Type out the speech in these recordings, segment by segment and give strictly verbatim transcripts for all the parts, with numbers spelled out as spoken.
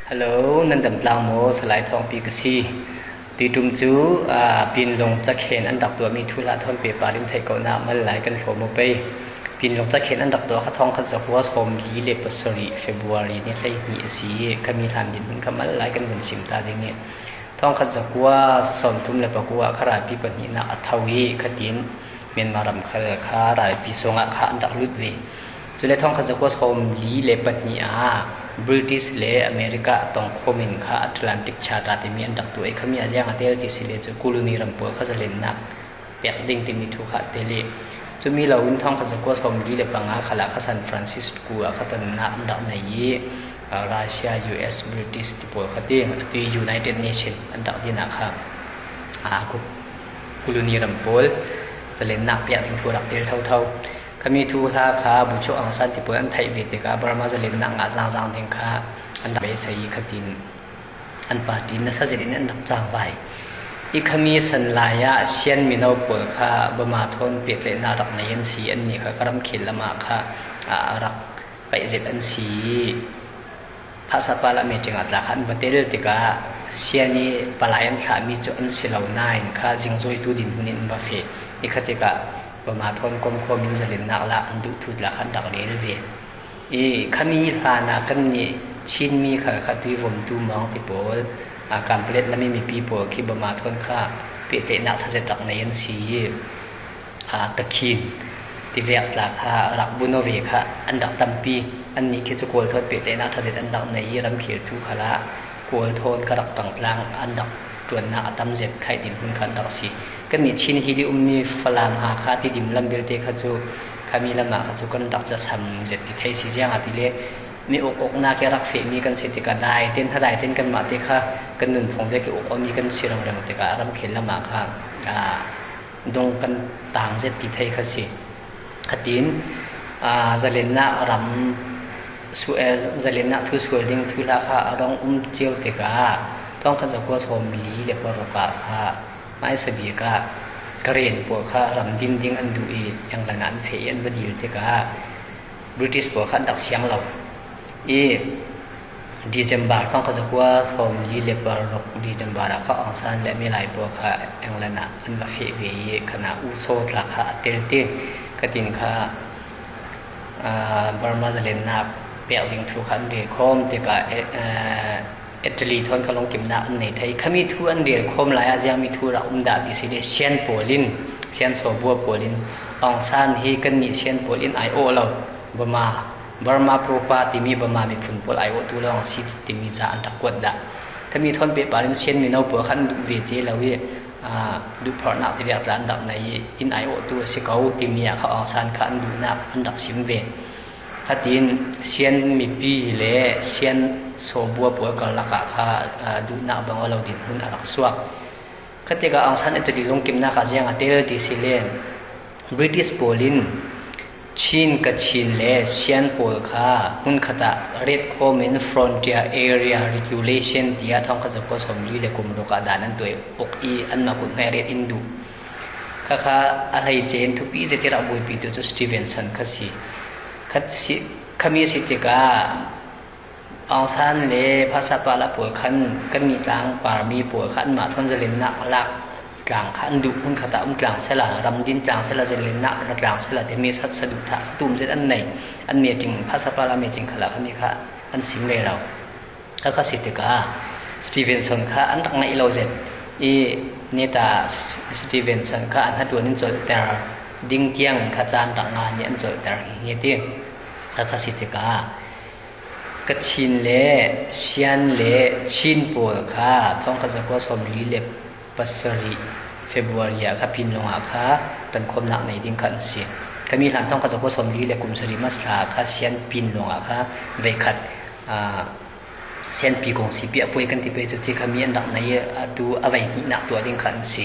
Hello, nan dam tlang maw? Salai Thawngpi ka si. Tuitum cu, aa, Pinlung cakhen an rak tuahmi thuhla thawn pehpar in theihkohnak mal lai kan hrawm aw pei. Pinlung cakhen an rak tuah kha thawngkhat zakua sawmli le pasarih February ni hleihnih a si i khami hlan dinhmun kha mal lai kan vun sim ta ding i thawngkhat zakua sawmthum le pakua ah kha ralpi pahnihnak a tho i khatin Myanmar ram khal kha ralpi sungah kha an rak lut ve. Cule thawngkhat zakua sawmli le pahnih ah British le America tongkhawm in kha Atlantic Charter timi an rak tuah i khami a ziang a tel ti si le cu colony ram pawl kha zalennak pek ding timi thu kha a tel i cumi loin thawngkhat zakua sawmli le panga khal ah kha San Francisco ah kha tonnak an rak nei i, aa, Russia, U S, British ti pawl kha ti, atu i United Nation an rak din ah kha, aa, ku-, colony ram pawl zalennak pek ding thu a rak tel thotho. Khami thuhla kha Bogyoke Aung San ti pawl an theih ve tikah Burma zalennak ngah zangzang ding kha an rak beisei i khatin an party nasa zet in an rak cangvai. I khami san lai ah Shan mino pawl kha Burma thawn pehtlaihnak rak nei an si, annih kha ka ramkhel lam ah kha, aa, a rak paih zet an si i phahsapa lam meeting ah tla kha an va tel tikah Shan i palai an thlahmi cu an si lo nain kha zingzoitu dinhmun in an va feh. I kha tikah Burma thawn komkhawm in zalennak lak an duh thu tla kha an rak rel ve. I khami hlan ah kannih Chinmi khal kha tuivomtu mawng ti pawl, aa, Kanpalet lam i mipi pawl khi Burma thawn kha pehtlaihnak thazet rak nei an si i, aa, Takhin tivek tla kha rak bun aw ve kha an rak tampi. Annih khi cu Kawl thawn pehtlaihnak thazet an rak nei i ramkhel thu khal ah Kawl thawn kha rak tangtlang an rak ṭuannak a tam zet kha i dinhmun kha an rak si. Kannih Chin hi i ummi Falam, Hakha, Tidim lam belte kha cu khami lam ah kha cu kan rak tlasam zet ti thei si, ziangahtile mi uk uknak i a rak fehmi kan si tikah Daiten, Hadaiten kanmah te kha kan nunphung vek i uk awmi kan si ringring tikah ramkhel lam ah kha, aa, dung kan tang zet ti thei kha si. Khatin, aa, zalennak ram su-, eh, zalennak thu sual ding thuhla kha a rung um cio tikah thawngkhat zakua sawmli le paruk ah kha hmaisa bik ah Karen pawl kha ram din ding an duh i England ah an feh i an va dil tikah British pawl kha an rak siang lo i December thawngkhat zakua sawmli le paruk December ah kha Aung San le a milai pawl kha England ah an va feh ve i khan ah U So tla kha a tel ti. Khatin kha, aa, Burma zalennak pek ding thu kha an rel khawm tikah, eh, eh, Italy thawn kha lungkimnak an nei thei. Khami thu an rel khawm lai ah ziangmi thu rak um dah ti si le Shan pawl in, Shan sawbua pawl in Aung San hi kannih Shan pawl in ai awh lo. Burma, Burma proper timi Burma miphun pawl ai awhtu lawng a si timi ca an rak kuat dah. Khami thawn pehpar in Shan mino pawl kha an duh ve cio lo i, aa, duhphorhnak tivek tla an rak nei i in ai awhtu a si ko timi ah kha Aung San kha an duhnak an rak sim ve. Khatin Shan mipi le Shan sawbua pawl karlak ah kha, aa, duhnak bang aw lo dinhmun a rak suak. Khatikah Aung San Italy lungkimnak ah ziang a tel ti si le British pawl in Chin, Kachin le Shan pawl kha hmunkhat ah ret khawm in frontier area regulation tiah thawngkhat zakua sawmli le kum ruk ah dan an tuah uk i anmah kut hmai ret in duh. Kha kha a hleice in thupi zet i rak buaipitu cu Stevenson kha si. Khat si, khami si tikah Aung San le Phasapala pawl khan kannih tlang parmi pawl kha anmah thawn zalennak lak tlang kha an duh hmunkhat ah um tlang sela, ram din tlang sela, zalennak ra tlang sela timi sat saduhthah kha tum zet an nei. An meeting, Phasapala meeting khalah khami kha an sim rero. Kha kha si tikah Stevenson kha an rak ngaih lo zet i neta S-, Stevenson kha an hnaṭuan in colhter ding tiangin kha caan rak ngan i an colhter hi, hi ti. Kha kha si tikah Kachin le Shan le Chin pawl kha thawngkhat zakua sawmli le pasarih February ah kha Pinlung ah kha tonkhawmnak nei ding kha an si. Khami hlan thawngkhat zakua sawmli le kum sarih March thla kha Shan Pinlung ah kha veikhat, aa, Shanpi kong sipi a puai kan ti pei cu ti khami an rak nei i atu a vei hnihnak tuah ding kha an si.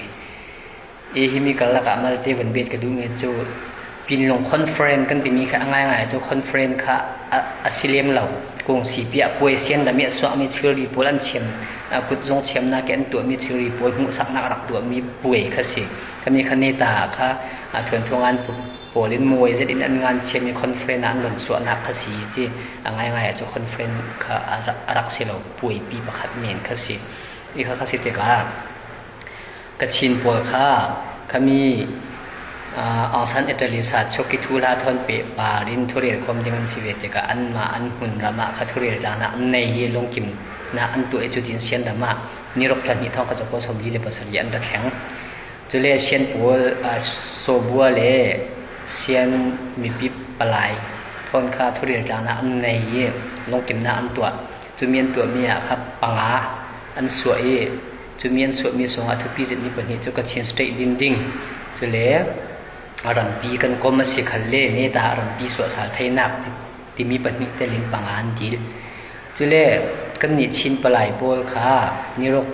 I himi karlak ah malte van bet ka duhmi cu Pinlung conference kan timi kha a ngaingai cu conference kha a, a si lem lo. Kung sipi ah puai sian lam i a suakmi thilri pawl an thiam, a, kutzung thiamnak i an tuahmi thilri pawl hmuhsaknak a rak tuahmi puai kha si. Khami kha neta kha, a, thuanthu ngan pu-, pawl in muai zet in an ngan thiammi conference ah an lon suahnak kha si ti a ngaingai ah cu conference kha a rak, a rak si lo puaipi pakhat men kha si. I kha kha si tikah Kachin pawl kha khami, aa, Aung San Etalisa chuak i thuhla thawn pehpar in thurel khawm ding an si ve tikah anmah an hmun ram ah kha thurel tlaknak an nei i lungkimnak an tuah i cutin Sian ram ah nirok thla hnih thawngkhat zakua sawmli le pasarih an ra thleng. Cule Sian pawl, aa, Sawbua le Sian mipi palai thawn kha thurel tlaknak an nei i lungkimnak an tuah. Cumi an tuahmi ah kha panga an suah i, cumi an suahmi sungah a thupi zetmi pahnih cu Kachin State din ding, cule a rampi kan kom a si khalle neta a rampi suahsal theinak ti-, timi pahnih telin panga an dil. Cule kannih Chin palai pawl kha nirok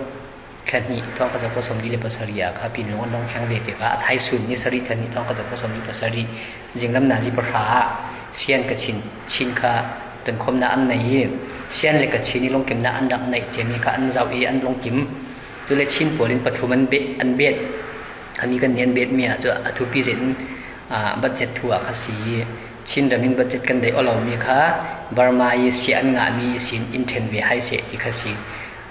thla hnih thawngkhat zakua sawmli le pasarih ah kha Pinlung an rung thleng ve tikah a thaisun ni sarih thla hnih thawngkhat zakua sawmli pasarih zinglam nazi pahra ah Sian Kachin Chin kha tonkhawmnak an nei i Sian le Kachin i lungkimnak an rak neih ciami kha an zoh i an lungkim. Cule Chin pawl in pathum an be-, an bet. Khami kan nih an betmi ah cu a thupi zet in, aa, budget thu ah kha si i Chin ram in budget kan daih aw lomi kha Burma i siah an ngahmi ihsin in ṭhen ve hai seh ti kha si.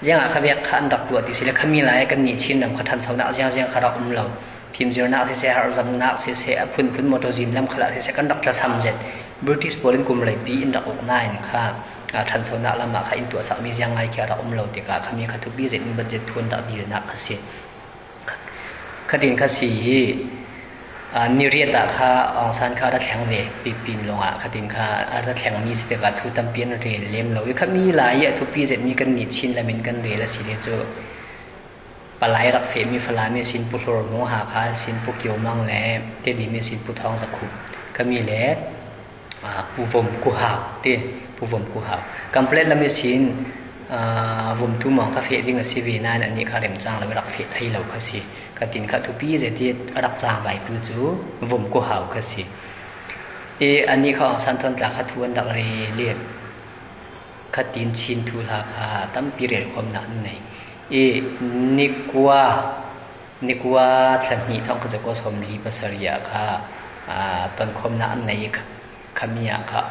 Ziangah kha vek kha an rak tuah ti si le khami lai kannih Chin ram kha ṭhansonak ziangziang kha rak um lo. Fimzirnak siseh, harhzamnak siseh, a phunphun motor zin lam khalah siseh kan rak tlasam zet. British pawl in kum reipi in rak uk nain kha, aa, ṭhansonak lam ah kha in tuahsakmi ziangai khi a rak um lo tikah khami kha thupi zet in budget thu an rak dilnak kha si. Kha-, khatin kha si hi, aa, ni riat ah kha Aung San kha a ra thleng ve, Pi-, Pinlung ah khatin kha a ra thleng ni si tikah thu tampi an rel lem lo i khami lai i a thupi zetmi kannih Chin lam in kan rel a si le cu palai rak fehmi Falami sin Pu Hlur Hmung Hakha sin Pu Kio Mang le Tedimi sin Pu Thawng Zakhup khami le, aa, Pu Vom Ku Hau ti, Pu Vom Ku Hau. Kamplet lam i sin, aa, Vom Tu Mawng kha feh ding a si ve nain anih kha remcang lo i rak feh thei lo kha si. Khatin kha thupi zet i a rak cangvaitu cu Vom Ku Hau kha si. I anih kha Aung San thawn tla kha thu an rak rel i khatin Chin thuhla kha tampi relkhawmnak an nei. I nikua, nikua thla hnih thawngkhat zakua sawmli pasarih ah kha, aa, tonkhawmnak an nei i kha-, khami ah kha,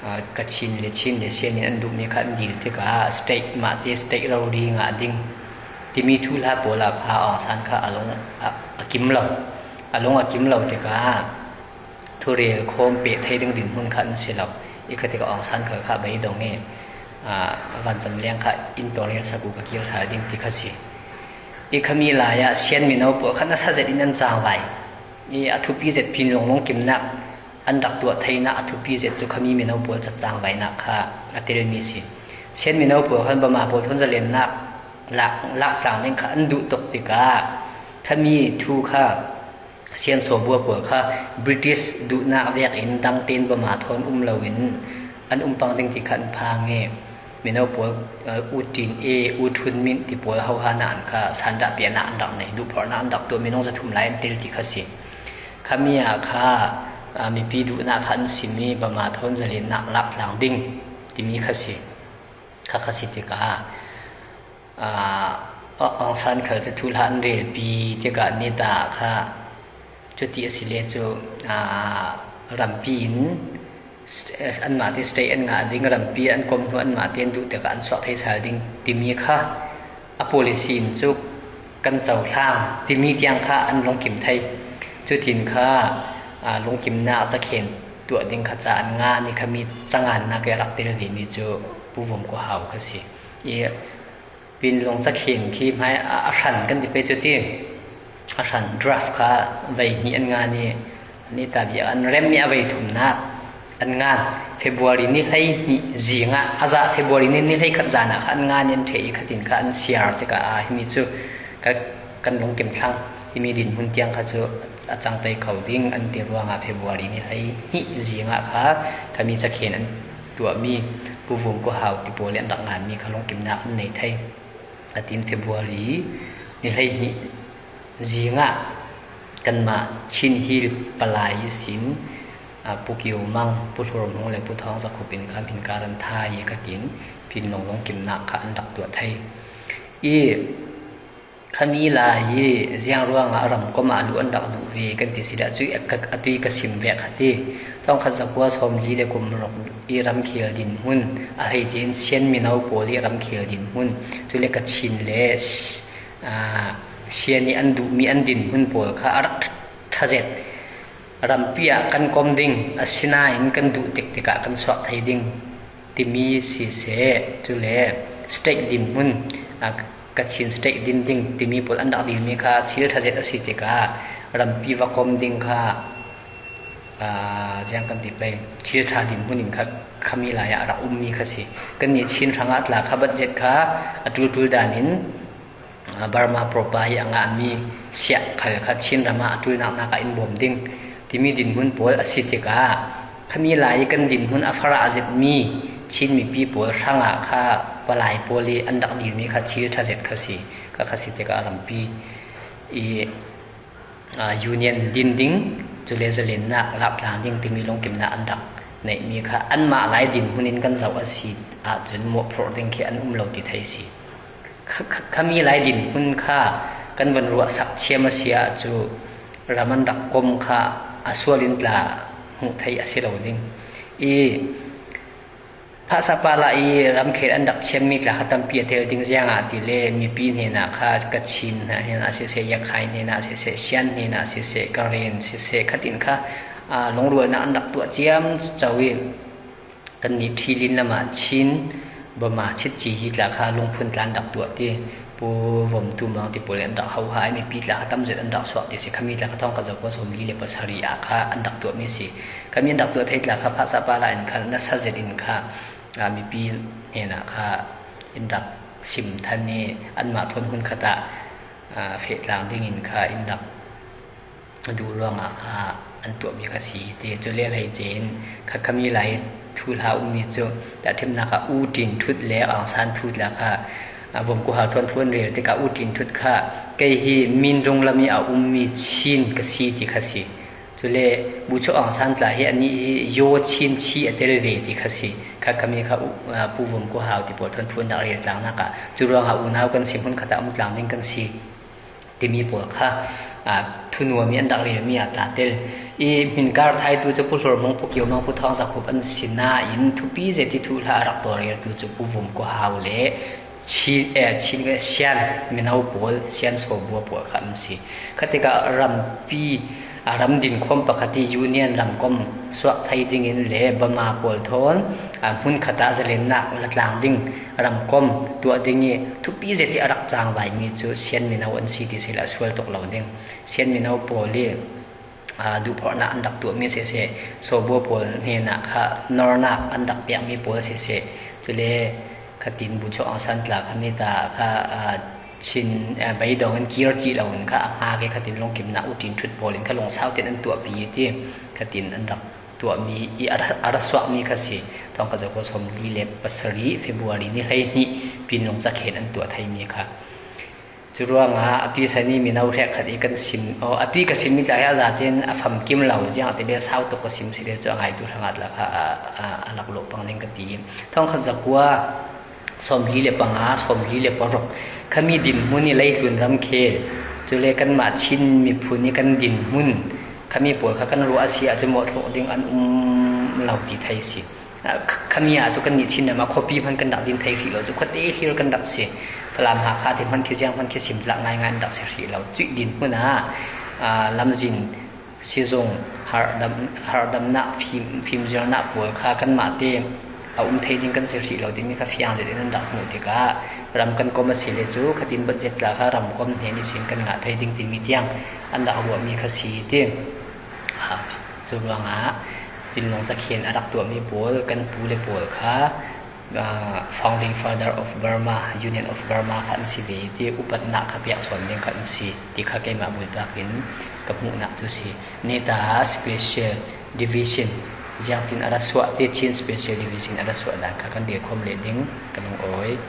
aa, Kachin le Chin le Sian in an duhmi kha an dil tikah state mahte state rori ngah ding timi thuhla pawl ah kha Aung San kha a lung a, a kim lo. A lung a kim lo tikah thurel khawm peh thei ding dinhmun kha an si lo. I kha tikah Aung San kha, kha beidong i, aa, vanzam leng kha in tawlrel sak u ka kir sal ding ti kha si. I khami lai ah Sian mino pawl kha nasa zet in an cangvai. I a thupi zet Pinlung lungkimnak an rak tuah theinak a thupi zet cu khami mino pawl cat cangvainak kha a telmi si. Sian mino pawl khan Bama pawl thawn zalennak lak, lak tlang ding kha an duh tuk tikah khami thu kha Sian Sawbua pawl kha British duhnak vek in dang tein Bama thawn um lo in an um pang ding ti kha an phang i mino pawl, aa, U Tin E, U Thun Min ti pawl hoha nain kha sandah piahnak an rak nei, duhphorhnak an rak tuah, minung zathum lai an tel ti kha si. Khami ah kha, aa, mipi duhnak kha an sim i Bama thawn zalennak lak tlang ding timi kha si. Kha kha si tikah, aa, Aung San khal cu thuhla an relpi tikah neta kha cuti a si le cu, aa, rampi in st-, anmahte state an ngah ding, rampi an kom hnu anmahte an duh tikah an suak thei sal ding timi kha a policy in cu kan cohlang timi tiang kha an lungkim thei. Cutin kha, aa, lungkimnak cakhen tuah ding kha ca an ngan i khami cangannak i a rak tel vemi cu Pu Vom Ku Hau kha si. I Pinlung cakhen khi hmai a, a hran kan ti pei cu ti. A hran draft kha vei hnih an ngan i, nita bia an rem i a vei thumnak an ngan. February ni hlei hnih zing ah, a zah February ni, ni hlei khat zan ah kha an ngan i an ṭheh i khatin kha an siar tikah, aa, himi cu ka, kan lungkim thlang. Himi dinhmun tiang kha cu a cang tei kho ding an ti ruangah February ni hlei hnih zing ah kha khami cakhen an tuahmi Pu Vum Ku Hau ti pawl i an rak nganmi kha lungkimnak an nei thei. Atin February ni hlei hnih zing ah kanmah Chin Hill palai sin, a, Pu Kio Mang, Pu Hlur Hmung le Pu Thawng Za Khup in kha hmin kar an thai i kha tin, Pinlong lungkimnak kha an rak tuah thei. I khami lai i ziang ruangah ramkom ah lu an rak duh ve kan ti si le, a tui ka, a tui ka sim vek kha ti. Thawngkhat zakua sawmli le kum ruk i ramkhel dinhmun, a hei cin Sian mino pawl i ramkhel dinhmun, cule Kachin le, aa, Sian i an duhmi an dinhmun pawl kha a rak ṭha zet. Rampi ah kan kom ding, asinain kan duh tiktik ah kan suak thei ding timi siseh, cule state dinhmun, aa, Kachin state din ding timi pawl an rak dilmi kha thil ṭha zet a si tikah rampi va kom ding kha, aa, ziang kan ti pei, thil ṭha dinhmun in kha khami lai ah a rak ummi kha si. Kannih Chin hrangah tla kha budget kha a ṭulṭul danin, aa, Burma proper hi a ngahmi siah khal kha Chin ram ah a ṭul naknak ah in bawm ding timi dinhmun pawl a si tikah khami lai i kan dinhmun a farah a zetmi Chin mipi pawl hrangah kha palai pawl i an rak dilmi kha thil ṭha zet kha si. Kha kha si tikah rampi i, aa, union din ding, cule zalennak lahtlang ding timi lungkimnak an rak neihmi kha anmah lai dinhmun in kan zoh a si ahcun mawhphurh ding khi an um lo ti thei si. Kha, kha, khami lai dinhmun kha kan van ruahsak thiam a si ahcun ram an rak kom kha a sual in tla hmuh theih a si lo ding. I Phahsapala i ramkhel an rak thiammi tla kha tampi a tel ding, ziangahtile mipi hnenah kha Kachin hnenah siseh, Yakhai hnenah siseh, Sian hnenah siseh, Karen siseh, khatin kha, aa, lungrualnak an rak tuah ciamco i, kannih ṭhilin lamah Chin, Burma, Chitci hi tla kha lungphun tla an rak tuah ti, Pu Vom Tu Mang ti pawl an rak hoha i, mipi tla kha tamzet an rak suak ti si. Khami tla kha thawngkhat zakua sawmli le pasarih ah kha an rak tuahmi si. Khami an rak tuah thei tla kha Phahsapala in kha nasa zet in kha, aa, mipi hnenah kha in rak sim than i, anmah thawn hmun khat ah, aa, feh tlang dingin kha in rak duh ruangah kha an tuahmi kha si ti. Cule hleice in kha khami lai thuhla ummi cu tahṭhimnak ah U Tin Thut le Aung San Thu tla kha, aa, Vom Ku Hau thawn thu an rel tikah U Tin Thut kha kei hi Min Rung lam i a ummi Chin ka si ti kha si. Cule Bucho Aung San tla hi anih hi Yaw Chin Chi a tel ve ti kha si. Kha khami kha U-, aa, Pu Vom Ku Hau ti pawl thawn thu an rak rel tlangnak ah cu ruangah unau kan si, hmun khat ah um tlang ding kan si timi pawl kha, aa, thunuam i an rak relmi ah tla tel. I hmin kar thaitu cu Pu Hlur Hmung, Pu Kio Mang, Pu Thawng Za Khup an si nain thupi zet i thuhla a rak tawlreltu cu Pu Vom Ku Hau le Chin, eh, Chin, Sian mino pawl, Sian Sawbua pawl kha an si. Khatikah rampi, aa, ram dinkhawm pakhat i union ramkom suak thei dingin le Burma pawl thawn, aa, hmun khat ah zalennak la tlang ding ramkom tuah ding i thupi zet i a rak cangvaimi cu Sian mino an si ti si le a sual tuk lo ding. Sian mino pawl i, aa, duhphorhnak an rak tuahmi siseh, Sawbua pawl hnenah kha nornak an rak piakmi pawl siseh, cule khatin Bucho Aung San tla kha nita kha, aa, Chin, aa, beidong in kir cih lo in kha a hngak i khatin lungkimnak U Tin Thut pawl in kha lungsau tein an tuahpi i ti, khatin an rak tuahmi i a ra-, a ra suakmi kha si. Thawngkhat zakua sawmli le pasarih February ni hleihnih Pinlong cakhen an tuah theimi kha. Cu ruangah a tui sani mino hrekkhat i kan sim, aw, a tui ka simmi tla hi a zatin a famkim lo, ziangahtile sau tuk ka sim si le cu a ngaitu hrangah tla kha a, a, a laklawh pang ding ka ti. Thawngkhat zakua sawmli le panga, sawmli le paruk, khami dinhmun i leitlun ramkhel, cule kanmah Chin miphun i kan dinhmun, khami pawl kha kan ruah a si ahcun mawhthluk ding an um lo ti thei si. Aa, kh-, khami ah cu kannih Chin ram ah khuapi hmanh kan rak din thei hrih lo cu, khuate hlir kan rak si. Falam, Hakha ti hmanh khi, ziang hmanh khi sim tla ngaingai an rak si hrih lo. Cuih dinhmun ah, aa, lamzin, sizung, harhdam, harhdamnak, fim, fimzirnak pawl kha kanmah te a um thei ding kan si hrih lo timi kha fiang zet in an rak hmuh tikah ram kan kom a si le cu khatin budget tla kha ramkom hnen ihsin kan ngah thei ding timi tiang an rak ruahmi kha si ti. Aa, cu ruangah Pinlong cakhen a rak tuahmi pawl, kan pu le pawl kha, aa, Founding Father of Burma, Union of Burma kha an si ve ti upatnak kha piak sawn ding kha an si ti kha keimah bulpak in ka hmuhnak cu si. Neta Special Division, ziangtin a ra suah ti, Chin Special Division a ra suah dan kha kan rel khawm leh ding ka lungawi.